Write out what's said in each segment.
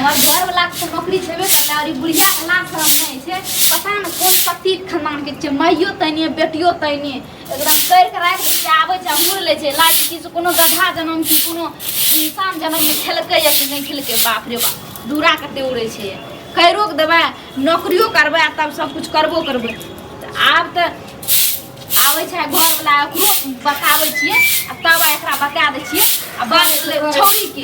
हमर घरवला के तऽ नौकरी छेबे करलै और ई बुढ़िया के लाज शरम नहि छै। पता ने कोन कथी खानदान के छै, माइयो तैने बेटियो तैने एकदम करि के राखि दै छै, आबै छै हुड़ लै छै। लागै छै कि से कोनो गधा जनम कि कोनो इंसान जनम मे खेलकै या कि नहि खेलकै। बाप रे बाप, दूरा कते उड़ै छै। करियो के देबै, नौकरियो करबै आ तब सब कुछ करबो करबै। तऽ आब तऽ आबै छै घरवला, ओकरो बताबै छियै आ तब एकरा बता दै छियै आ बात छौड़ी के।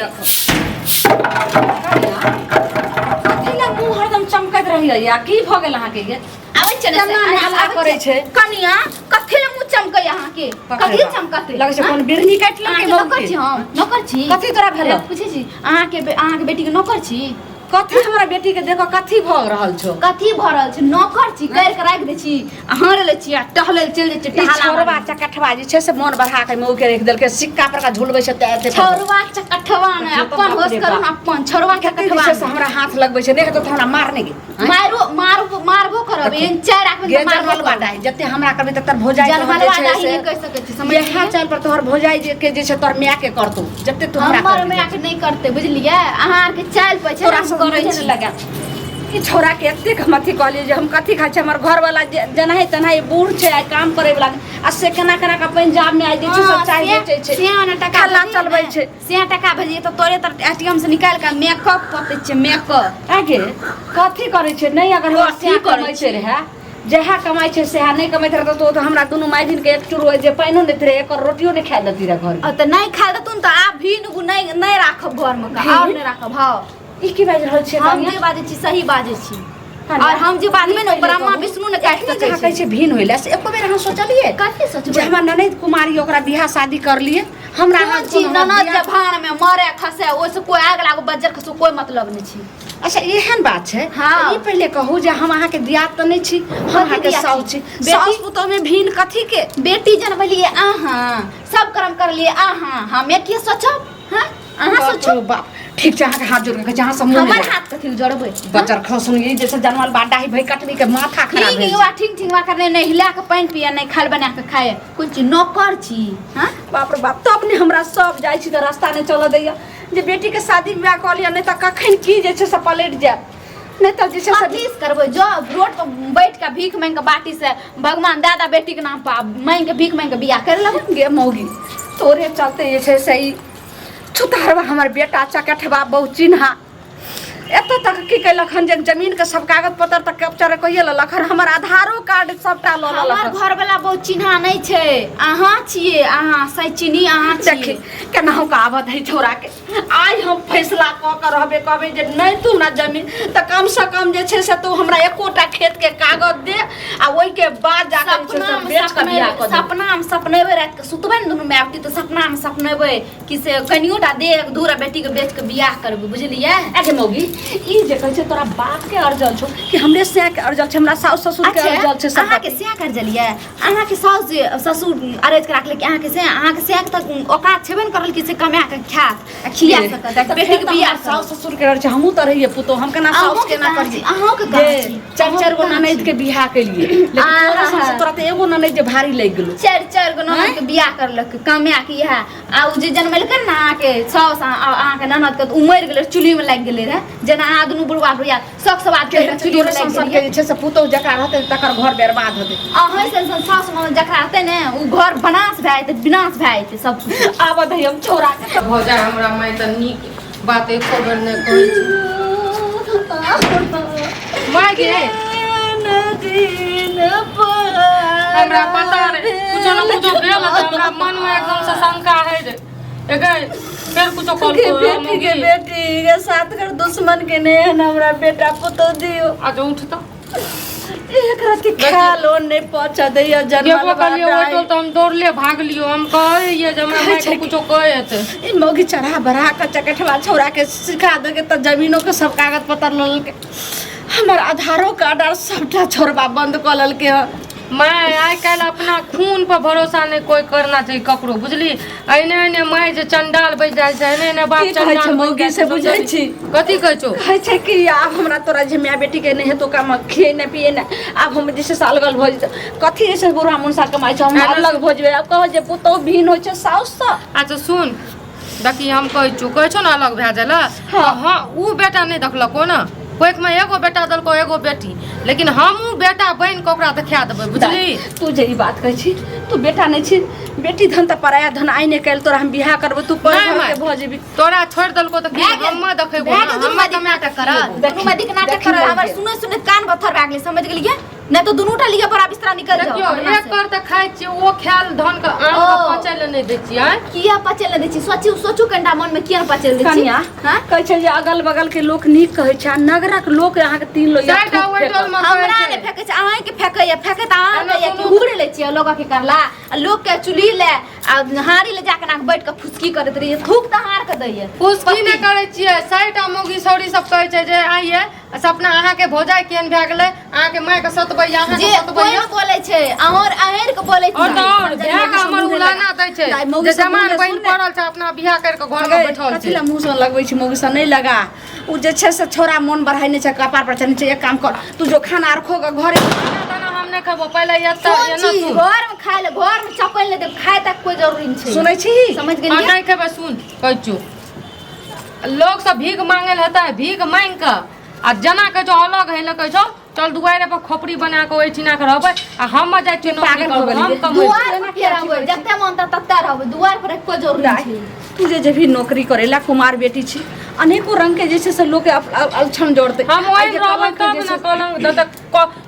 कथी लए मुँह हरदम चमकैत रहैया? की भऽ गेल अहाँके ये? आबै छै ने केना से, हल्ला आबै करै छै? कनिया, कथी लए मुँह चमकै अहाँके? कथी लए चमकतै? लगै छै कोन बिरनी काटि लेलकै। अहाँके नौकर छी? हम नौकर छी? कथी तोरा भेलौ? पूछै छी अहाँके, अहाँके बेटीके नौकर छी? कथी हमरा बेटी के देखो, कथी भऽ रहल छौ? कथी भऽ रहल छै? नौकर छी, करि के राखि दै छी, अहाँ लै छी आ टहलै लए चलि जाइ छी। ई टहला छौड़वा मारै। चकठवा जे छै से मोन बढ़ा के मऊ के राखि देलकै, सिक्का पर का झुलबै छै तऽ एते पर। छौड़वा चकठवा ने देखियौ तऽ अपन बाप होश रे करू ने बाप। अपन छौड़वा कते जे चकठवा छै से हमरा हाथ लगबै छै, नहि हेतौ तऽ हमरा मारने गे। मारो मारबो मारबो करब, एहन चारि आँख गे जनमल बाडाही, जते हमरा करबै तकर भौजाई तोहर जनमल जे छै बाडाही से नहि कहि सकै छी, समझ इएह चाल पर तोहर भौजाई जे के जे छै तोहर माय के करतौ, जते तू हमरा हमर करबी। माय के नहि करतै, बुझलियै? अहाँ आरके चालि पर छै तोरा हम सब करै करै छी। लगा ई छोरा के एतेक हम अथी कहलियै जे हम कथी खाइ छै। हमर घरवाला जे जेनाहि तेनाहि बूढ़ छै, आइ काम करे वाला आ से केना केना के पंजाब में आइ जे छै सब चाय बेचै छै, से ने टका ठल्ला भेजिए चलबै ने, छै। से टका भेजिए तऽ तोरे तर एटीएम से निकालि के मेकअप पतै छै, मेकअप। आगे कथी करै छै? नहि अगर हमरा कथी सएह करै कमै छै रहए, जएह कमाइ छै सएह नहि कमैत रहतौ तऽ ओ तऽ हमरा दुनू माय के एक चूर जे पानिओ नहि दैत रहै, एकर रोटियो नहि खाए देती रहै घरमे। आ तऽ नहि खा देतुन तऽ आब भी नहि नहि राखब घरमे, आओर नहि राखब। हँ। ई की बाजि रहल छियै हम? कनिया? जे बाजै छी सही बाजै छी। कनिया, और हम जे बाजबै ने ई ब्रह्मा पहिले विष्णु ने काटि कहू, सकै अहाँ कहै छै। छै भिन होइला से एको बेर अहाँ सोचलियै कथी जे सोचबै? हमर ननैद कुमारी, ओकरा बियाह शादी करलियै, हमरा कोन अहाँ चीज कोनो हमर ननद बियाह- जे भाड़ में मरे खसे, ओहिसँ कोई आग लागो बज्जर खसो, कोई मतलब नहि छै। अच्छा, एहन बात छै? हाँ। तऽ ई पहिले कहू जे हम अहाँके दियाद तऽ नहि छी, हम अहाँके दियाद साउस छी? छी। बेटी- साउस पुतोहमे भिन कथी के? बेटी जनबलियै अहाँ, सब कर्म करलियै अहाँ, हमे की सोचब? हाँ, अहाँ बाप सोचू। रे बाप, ठीक छै, अहाँके हाथ जोड़ के कहै छी, अहाँ सब मुँह हमर नहि हाथ कथी जोड़बै? बचर खसुन, ई जैसे जानवर बा डाही भई कटनी के माथा खराब ठीक भेल युवा ठीक ठीक वा करने नहीं हिला के पानि पिए, नहीं खाल बना के खाए, कोन चीज नौकर छी? हाँ। बाप रे बाप, तब ने हमरा सब जाइ छी तऽ रास्ता नहि चलऽ दैया जे बेटी के शादी विवाह कऽ लिअ, नहि तऽ कखन की जे छै से पलटि जायत, नहि तऽ जे छै से कथी से करबै? जो रोड पर बैठ के भीख मांगि के बाटी से भगवान दादा बेटी के नाम पर मांगि के, भीख मांगि के बियाह कर लेबै। गे मौगी, तोरे चलते जे छै से ई छुतहरवा हमर बेटा चकठवा बहु चिन्हा एतऽ तक की केलक हन जे जमीनके सब कागज पत्तर तक कैप्चर कहिए लेलक हन, हमर आधारो कार्ड सबटा लऽ लेलक हमर हन। घर वाला बहुत चिन्हा नहीं छै, अहाँ छियै, अहाँ सही चिन्ही अहाँ देखी छियै। केनाहु के आबऽ दही छौड़ाके, आइ हम फैसला कऽ के रहबे, कहबै जे नहि तू हमरा जमीन तऽ कमसँ कम जे छै से तू हमरा एकोटा खेतके कागज दे आ ओहिके बाद जाके जे छै से सपना में बेच कऽ बियाह कऽ देबै। सपना में सपनेबै, राति के सुतबै ने दुनू माय बेटी तऽ सपना में सपनेबै कि से कनियोटा दे एक दूर बेटी के बेच के बियाह करबै, बुझलियै? अगे मौगी, ई जे कहै छै तोरा बाप के अरजल छौ कि हमरे सैं के अरजल छै? हमरा साउस ससुर के अरजल छै सब। अहाँके सैं कर्जल ये? अहाँके साउस जे ससुर अरज के राखले कि अहाँके सैं? अहाँके सैं के तऽ औकात छेबे ने करल कि से कमा के खायत आ खिया सकत आ बेटी के बियाह। साउस ससुर के अरज छै, हमहूँ तऽ रहियै पुतोह, हम केना साउस अहूँके केना कहाँ करियै? छी? अहूँके कहाँ जे छी? चारि चारि गो अहूँके कहाँ ननैद छी? के बियाह केलियै, लेकिन तोरा सन तोरा तऽ एगो ननैद जे भारी लागि गेलो। चारि चारि गो ननद के बियाह करलक कमा के इएह। आ ओ जे जनमेलकै ने अहाँके साउस अहाँके ननद के, तऽ ओ मरि गेलै, चुल्हिमे लागि गेलै रहए, जेना अहाँ दुनू बुढ़वा बुढ़िया शौक सवाद करि कऽ चुल्हिमे तोरे लागि सन गेलियै। के जे छै से पुतोह जकरा रहतै तकर घर बर्बाद हेतै। अहाँ सन सन साउस ननद जकरा रहतै ने, ओ घर बनास भए जेतै, विनाश भए जेतै सब कुछ। आबऽ दही हम छौड़ा के। भऽ जाय हमरा माय तऽ नीक बात एको बेर नहि कहै छै। माय गे, हमरा पता रहे कुछो न कुछो भेल हेतै, हमरा मन में एकदम से शंका है जे एगे फेर कुछो कॉल के बेटी के बेटी के साथ कर दुश्मन के ने हमरा बेटा पुतोह दियो। आज उठ तो एक रति ख्याल ओ नहीं पहुंचा दैया गेबो जनमल करलियै बाप। ओहि टोल तऽ हम दौड़ले भागलियो, हम कहलियै जे हमरा माय के कुछो कहै हेतै। ई मौगी चढ़ा बढ़ा के चकठवा छौड़ा के सिखा देके तऽ जमीनो के सब कागज पत्तर लऽ लेलकै, हमर आधारो कार्ड आर सबटा छोड़बा बंद कऽ लेलकै हन। माय, आइ काल्हि अपना खून पर भरोसा नहि कोइ करना चाही ककरो, बुझली? एहने एहने माय जे चंडाल बनि जाइ छै, एहने एहने बाप की कहै छै चंडाल बनि मौगी जाइ से छै, बुझै समझली? छी? कथी कहै छौ? कहै छै कि आब हमरा तोरा जे माय बेटी के नहि हेतौ काम, खिए नहि पिए नहि, आब हम जे छै से अलगल भऽ जेतै। कथी जे छै बुढ़ा मुनसा कमाइ छै, हम आना अलग भऽ जेबै। आब कहै जे पुतोहु भिन्न होइ छै साउस सँ। अच्छा सुन, देखी हम कहै छियौ, कहै छौ ने अलग भए जाइ लए। हाँ। हँ, उ बेटा नहि देखलको ने, कोखिमे एगो बेटा देलको, एगो बेटी, लेकिन हमहूँ बेटा बनि कऽ ओकरा देखा देबै, बुझली? तू जे ई बात कहै छी, तू बेटा नहि छी, बेटी धन तऽ पराया धन। आइ ने काल्हि तोरा हम बियाह करबो, तू पैघ नहि, घरके माय। भऽ जेबी। तोरा छोड़ि देलको तऽ की भए गेल। हम देखेबो भए ने, गेल दुनू हम मदिक कमा नाटक कऽ करत, खिएबो। दुनू मदिक नाटक देखी करत। माय हमर के। सुनै सुनै कान पत्थर भए गेलै, समझ गेलियै? नहि तऽ दुनू टा लिअ बड़ा बिस्तरा निकल जाओ देखियौ, अंगना एक से। कर तऽ खाइ छियै, ओ खायल धन के आम के ओ। पचै लए नहि दै छियै। आँय? किया पचै लए दै छी? सोचू, सोचू कनिटा मनमे, किया नहि पचै लए दै छी? कनिया, हाँ? कहै छै जे अगल बगल के लोक नीक कहै छै आ नगरक लोक अहाँके तीन लोहिया चारिटा थूक ओहि फेकत। टोलमे कहै हमरा छै। नहि फेकै छै, अहाँके फेकैया। फेकै तऽ अहाँ एना दैया कि सुनू। हुड़ लै छियै लोकके करला आ लोकके चुल्ही ले आ हाड़ी ले जाके नाक बैठ के फुसकी करैत रहियै। थूक तऽ हार के दैया। फुसकी नहि करै छियै। 60टा मौगी सौरी सब कहै छै जे आइये सपना, अहाँके भौजाइ केहन भए गेलै, अहाँके मायके सतबैया, अहाँके जे कोई सतबैया। ने बोलै छै, अहाँ अहेर के बोलै और तऽ और छै। भए के हमर उलाना दै छै दाइ, मौगी जे सब जमान मुँह बहिन सुन ने। पड़ल छै, अपना बियाह करि कऽ घरमे गै, बैठल कथी छै। लए मुँह सँ लगबै छी? मौगी सँ नहि लगा। ओ जे छै से छोरा मोन बढ़ाइ नहि छै, कपार पर चढ़ै छै। एक काम कर, तू जो खाना आर खो गऽ घरे। खाना ताना हम नहि खेबो, पहिले एतऽ कोन एना चीज सुन। घर में खाय ले, घर में चपल ले देब, खाय तक कोई जरूरी नहीं छै। सुनै छी? समझ आ गेलियै? नहि खेबै। सुन, कहै छियौ, लोग सब भीख मांगे लए हेतै, भीख मांगि कऽ आ जेना कहै छौ अलग होइ लए, कहै छौ चल दुआरे पर खोपड़ी बना कऽ ओहिठिना कऽ रहबै आ हम जाइ छियै नौकरी पागल भऽ करबै, हम गेलियै। कमेबै। दुआर पर किया रहबै? जते मन तते रहबै दुआर पर, कोई जरूरी दाइ, नहीं छै। तू जे जेबही नौकरी करे ला, कुमार बेटी छी, अनेको रंग के जे छै से लोक अलछन जोड़तै। हम आइ ओहि जे रहबै कलंक के तब जे ने छै- कलंक देतै,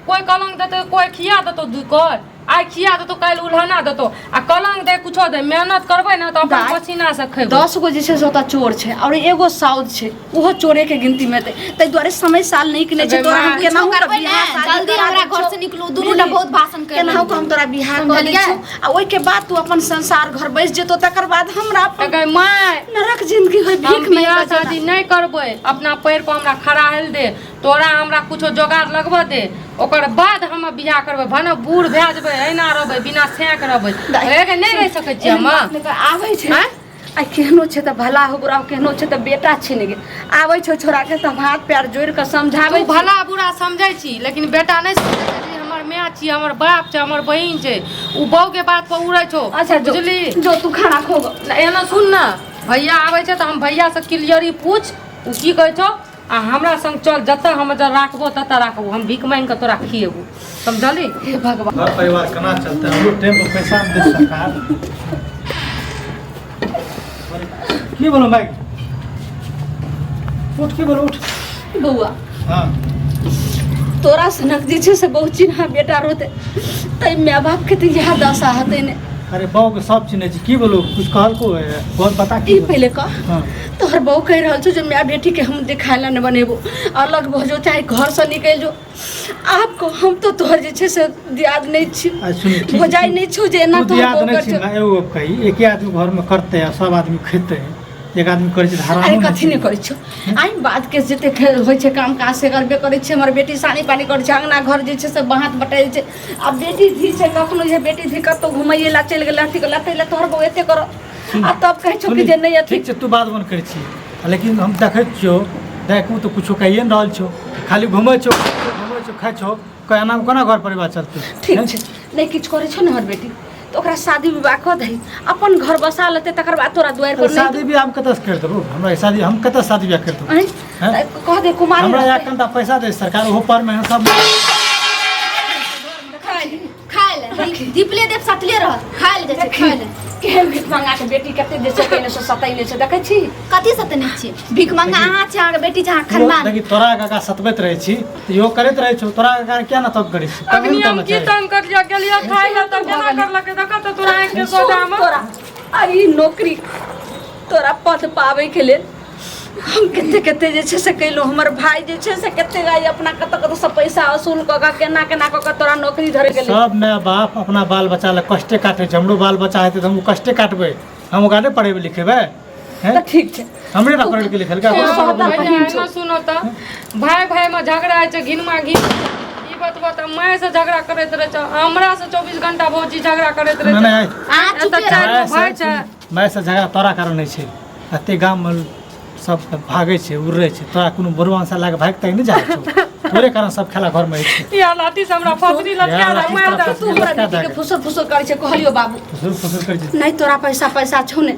कोइ कलंक देतै, कोइ खिया देतौ, दू कर आइ खिया देतौ, काल्हि उल्हना देतौ आ कलंक दे, कुछो दे, मेहनत करबै ने तऽ अपन दाइ, पसीना से खेबै। 10 गो जे छै से ओतऽ चोर छै और एगो साउद छै, ओहो चोरे के गिनती में एतै। ताहि दुआरे समय साल नीक नहि छै। गै तोरा हम माय। केनाहु कुछो कऽ करबै बियाह ने शादी जल्दी करा हमरा दै घर छौ। से निकलू, दुनू टा बहुत भाषण कर। केनाहु कऽ हम तोरा बियाह कऽ दै समझलियै? छौ आ ओहिके बाद तू अपन संसार घर बैस जेतौ, तकर बाद हमरा अपन गै माय, नरक जिंदगी होय हम भीख बियाह मांगि कऽ। शादी नहि करबै। अपना पैर पर हमरा खड़ा हेल दे, तोरा हमरा कुछो जोगाड़ लगबऽ दे, ओकर बाद हम बियाह करबै। भने बूढ़ भए जेबै, एहिना रहबै, बिना सेक रहबै। हे गे, नहि रहि सकै छियै एहन हम। बात नहि कर, आबै छै। आँय? आ केहनो छै तऽ भला हो बुरा हो, केहनो छै तऽ बेटा छै ने गे। आबै छौ छोड़ा के तऽ हम हाथ पैर जोड़ि कऽ समझाबै तू भला बुरा समझै छी, लेकिन बेटा नहि समझै छै जे हमर माय छी, हमर बाप छै, हमर बहिन छै। ओ बहू के बात पर उड़ै छौ। अच्छा जो। बुझली? जो तू खाना खो गऽ। एना सुन ने, भैया आबै छै तऽ हम भैया से क्लियरी पूछ, ओ की कहै छौ, आ हमरा संग चल, जतऽ हम जब राखबो ततऽ राखबो, हम भीख मांगि कऽ तोरा खिएबो, समझली? हे भगवान, घर परिवार केना चलतै? हमरो टाइम पर पैसा नहि दे सरकार। की बोलो भाई, उठ, की बोलो, उठ। बौआ। हाँ। तोरा सनक जे छै से बहुत चिन्हा बेटा रहतै तै माय बापके तऽ इएह दशा हेतै ने। अरे बहू के सब चिन्है छी। की बोलू, कुछ कहलको है? बहुत बता की ई बोलू? पहिले कह। हाँ। तोहर बहू कहि रहल छौ जे माय बेटीके हम देखाय लए नहि बनेबो, अलग भऽ जो चाहे घरसँ निकलि जो। आब कह, हम तऽ तोहर जे छै से दियाद नहि छी, आ सुन, ठीक भौजाइ नहि छौ जे एना तू तोहर दियाद बहू नहि कर छी छौ। ना, एगो गप कही, एके आदमी घर में करते आ सब आदमी खेते, एक आदमी करै छै तऽ अरे हरामो कथी नहि करै छौ। आइ बात के जते होइ छै काम काज से करबे करै छै। हमर बेटी सानी पानी करै छै, अङ्गना घर जे छै से हाथ बटाइ छै। आ बेटी धी छै, कखनो जे बेटी धी कतहु घुमैए लए चलि गेलै, अथी गेलै, ताहि लए तोहर बहू एते कर आ तब कहै छौ कि जे नहि अथी। ठीक छै, तू बात बन करै छी, लेकिन हम देखै छियौ, देखू तऽ कुछो कहिए नहि रहल छौ, खाली घुमै छौ, घुमै छौ, खाइ छौ। एनामे कोना घर परिवार चलतै? ठीक छै, नहि किछु करै छौ ने हमर बेटी तऽ ओकरा शादी विवाह कऽ दही, अपन घर बसा लेतै, तकर बाद तोरा दुआरि पर नहि। शादी बियाह हम कतऽसँ करि देबौ? हमरा शादी, हम कतऽ शादी बियाह करि देबौ? आँय? हैं? तऽ कह दे कुमारी हमरा रहतै। एक कनिटा पैसा दे सरकार, ओहो पर में सब खाय ले दीपले देव सटले रहत, खाय ले जाइ छै, खाय ले। केहन भीख मंगा के बेटी कते जे छै कयने से सतैने छै, देखै छी? कथी सतने छियै भीख मंगा? अहाँ छै, अहाँके बेटी छै, अहाँ खानदान। देखी, तोरा काका सतबैत रहै छी तऽ इहो करैत रहै छौ। तोरा काका किया ना तब करै छी? तब अग्नि ने हम तब की छै। तंग कर लिया गेलिया खाय ला तऽ केना करलकै? देखऽ तऽ तोरा आँखि के सोझा मे। तोरा आ ई नौकरी, तोरा पद पाबै के लेल हम कते कते जे छै से कयलहुँ। हमर भाय जे छै से कते आइ अपना कतऽ कतऽसँ पैसा वसूल कऽ कऽ केना केना कऽ कऽ तोरा नौकरी धरे गेलै। सब माय बाप अपना बाल बच्चा लए कष्टे काटै छै। हमरो बाल बच्चा हेतै तऽ हम कष्टे काटबै? हम ओकरा नहि पढ़ेबै लिखेबै? हैं? तऽ ठीक छै। हमरे ने पढ़ के लिखलकै। सौदा भैया, बहिन छौ। एना सुनो तऽ, भाय भाय में झगड़ा होइ छै घिनमा घिन। ई बतबऽ तऽ माय से झगड़ा करैत रहै छै, हमरा से 24 घंटा भौजी झगड़ा करैत रहै नहि छै। नहि। अहाँ एतऽ चुपे चारि रहू। गो भाय छै। माय से झगड़ा तोरा कारण होइ छै। एते गाममे सब भागै छै, उड़ै छै, तोरा कोनो बुढ़वा से लए कऽ भागि तागि नहि जाइ छौ? तोरे कारण सब खेला घरमे होइ छै। ई लाठी से हमरा फसरी लटका इएह दे लाठी मारि से दे। तू हमरा लटका बेटीके दे। फुसुर फुसुर करै छै। कहलियौ बाबू। फुसुर फुसुर करै छै। नहि तोरा पैसा पैसा छौ ने,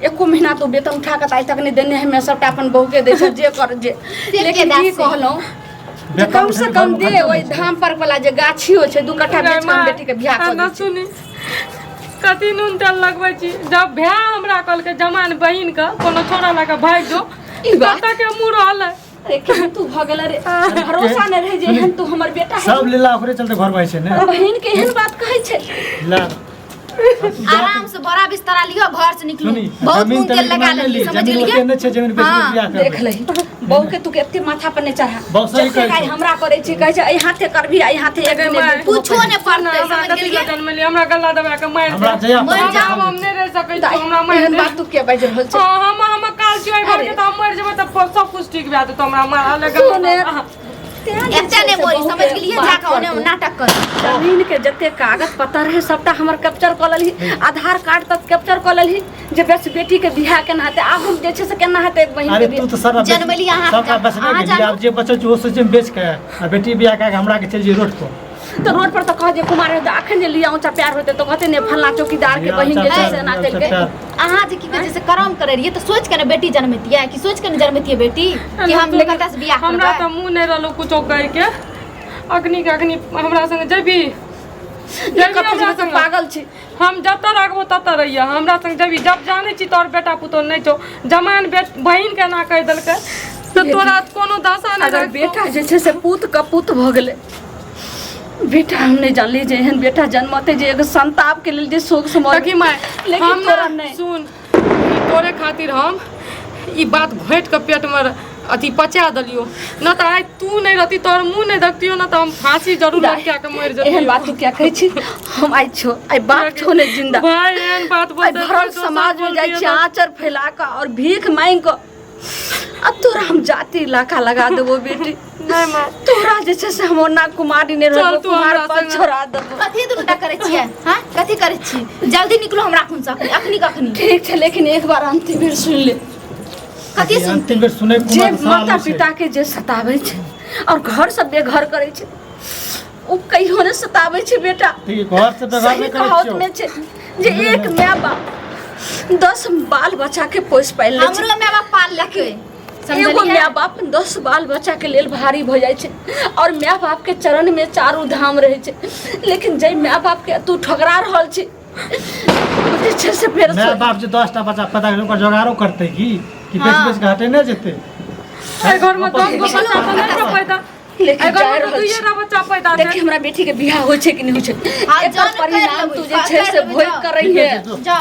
एको महीना तो वेतन उठा कऽ तऽ आइ तक नहि देने है, सबटा अपन बहू के दै छै जे कर जे। के लेकिन दै ई छै। कहलहुँ जे वेतन कम से उठेने कम घरमे दे खर्चो ओहि नहि छै। धाम पर वाला जे गाछी होइ छै, 2 कट्ठा बेच कऽ हम बेटी के बियाह कऽ ना दै छी। सुनी, कथी नून तेल लगबै छी? जब भाय हमरा कहलकै जमान बहिन के कोनो छोरा लए कऽ भागि जो, ई बात? कतऽ के मुँह रहलै? अरे, केहन तू भऽ गेल रे, भरोसा नहि रहै जे एहन तू हमर बेटा है। सब लीला ओकरे चलते घर में छै ने। बहिन के एहन बात कहै छै। ला। आराम से बोरा बिस्तरा लियो, घर से निकलू। सुनी, बहुत जमीन नून तेल तमीन लगा मानि लेली, ली, समझ जमीन गेलियै? ओते नहि छै, जमीन बेच के हाँ, बियाह करबै। देख लही, बहू के तू के एते माथा पर नहि चढ़ा। बहुत सही जतेक कहै आइ छौ। हमरा करै छी, कहै छै एहि हाथे करबी, एहि हाथे एक दिन माय, कुछो नहि पड़तै, हमरा समझ कथी गेलियै? लए जनमलियै? हमरा गला दबा के मारि हमरा दे। जहिया मरि हमरा जाओ। आब हम नहि रहि सकै छी, हमरा मारि एहन दे। बात तू के बाजि रहल छै? हाँ, हम काल छियै घर के, अरे। तऽ हम मरि जेबै तऽ सब कुछ ठीक भए जेतौ। हमरा मारल गला सुने, दबा। तें जे एते छै नहि से बोली, बहू समझ के गेलियै? बात जाके ओने पर तू। नाटक कर। जमीन के जते कागज पत्तर है सबटा हमर कैप्चर कऽ लेलही, आधार कार्ड तक कैप्चर कऽ लेलही, जे बस बेटी के बियाह केना हेतै। आब हम जे छै से केना हेतै बहिन अरे के तू बियाह? तऽ सबटा जनमली अहाँ- सबटा बचबे अहाँ गेली। जानू। आब जे बचल छै ओ सोचे बेच के आ बेटी बियाह कए के हमरा के चलि जेबै रोड पर। तऽ रोड पर तऽ कह जे कुमार हेतै, अखन जे लिया ऊँचा प्यार होतै तऽ कहतै ने फल्लाँ चौकीदार के बहिन जे छै से एना केलकै। अहाँ जे की कहै छै से करम करै रहियै तऽ सोचि के ने बेटी जनमैतियै कि सोचि के ने जनमैतियै बेटी कि हम ककरा से बियाह हमरा करबै? तऽ मुँह नहि रहलो कुछो कहै के। अखनी के अखनी हमरा संगे जेबी? जेबी कतऽ हमरा जेबै? तऽ संगे? पागल छी। हम जतऽ राखबो ततऽ रहियै, हमरा संग जेबी। जब जानै छी तोहर बेटा पुतोह नहि छौ, जमान बेट बहिन के एना कहि देलकै तऽ तोरा कोनो दशा नहि अगर रखतौ। बेटा जे छै से पूत कपूत भऽ गेलै बेटा, हम नहि जानली जे एहन बेटा जन्मतै जे एगो संताप के लेल जे शोक से मर। सखी माय, लेकिन हम तोरा ना नहि। सुन, ई तोरे खातिर हम ई बात घोटि कऽ पेटमे अथी पचा देलियो न, तऽ आइ तू नहि रहती, तोहर मुँह नहि देखतियो न, तऽ हम फांसी जरूर दाइ, लटका कऽ मरि एहन जतियो। बात तू क्या कहै छी? हम आइ छो, आइ बाप छो ने जिंदा। भाय, एहन बात आइ बोलतै, भरल कोइ दोसर समाज में जाइ बोलतियो छी तऽ- आँचर फैला कऽ और भीख मांगि कऽ आ तोरा हम जाति इलाका लगा देबो बेटी। नहि माय। तोरा जे छै से हम ओना कुमारी नहि चल रहबो, तू कुमार हमरा पर संगे। छोड़ा देबो। कथी दुनूटा करै छियै? हाँ, कथी करै छी? जल्दी निकलू हमरा खून से अखनी अखनी कखनी। ठीक छै, लेकिन एक बार अंतिम बेर सुनि ले। कथी सुन? अंतिम बेर सुनै जे कुमार सवाल माता नहि छै। पिता के जे सताबै छै और घर से बेघर करै छै, ओ कहियो नहि सताबै छै बेटा। ठीक, घर से बेघर सही नहि करै कहावत छियौ। में छै जे एक माय बाप 10 बाल बच्चा के पोस पालि लै छै। हमरो माय बाप पाललकै, एगो समझलियै? माय बाप 10 बाल बच्चा के लेल भारी भऽ जाइ छै और माय बाप के चरण में चारू धाम रहै छै। लेकिन जै माय बाप के तू ठोकरा रहल छी, ओ जे छै से फेर माय बाप जे 10टा बच्चा पैदा करै ओकर जोगारो करतै की कि बेच हाँ। बेच के हटे नहि जेतै? एहि घरमे 10 गो बच्चा तऽ नहि छै पैदा। लेकिन एहि जा घरमे तऽ रहल छी। दुइएटा बच्चा पैदा देखी, छै। हमरा बेटी के बियाह होइ छै कि नहि होइ छै, हाँ, एकर जौन करि परिणाम लेबै, तू जे छै कर से लेबै, भोग जाउ। करैहे। जाउ।